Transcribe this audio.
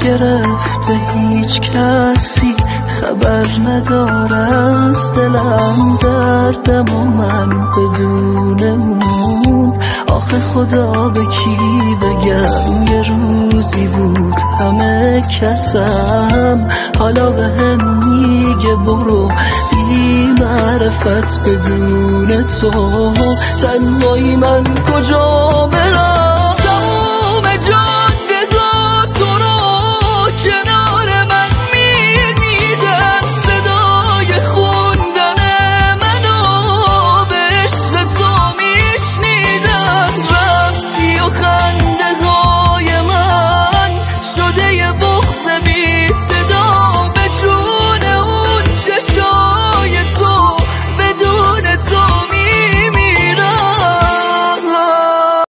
گرفته، هیچ کسی خبر نداره از دلم دردم و من بدون اون. آخه خدا به کی بگم یه روزی بود همه کسم، حالا به هم میگه برو بی معرفت بدون تو. تنهایی من کجا